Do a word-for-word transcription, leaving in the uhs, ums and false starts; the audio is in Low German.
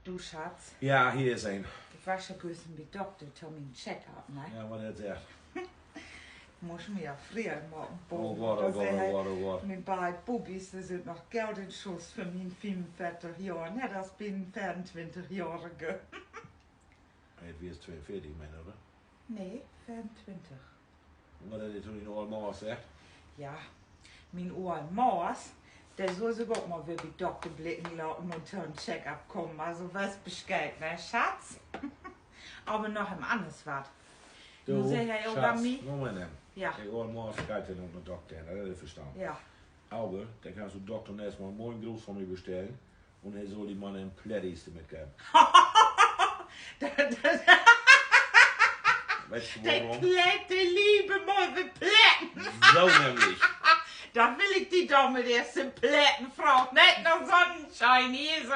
Du, Schatz. Ja, hier is een. Ik was ja güstern bi'n Dokter to mien Check-up, ne? Ja, wat hett he seggt? Muss mi ja free maken, oh Gott, oh Gott, oh Gott, oh Gott. Mien beid Bubis, de sünd noch goot in Schuss för mien fiefunveertig Johr, net as bi en veeruntwintigjohrige. He is tweeunveertig, meen ik, oder? Nee, veeruntwintig. Un wat hett he to dien oll Maas seggt? Ja, mien oll Maas, de sull sük ok mal weer bi'n Dokter blicken laten un to en Check-up kamen. Also, weetst Bescheed, ne, Schatz? Aver noch even anners wat. Du, Schatz, Moment even. Ja. De oll Maas geiht denn ok na Dokter, dat hett he verstahn. Ja. Aver denn kannst du Dokter nu eerstmal en moien Gruß van mi bestellen. Un he sull di man en Plättieste mitgeven. De Plätt, de liebe mal de Plätten. So nämlich. Dor will ik di doch mit eerst en Plätten fragen. Net na so'n Chinese.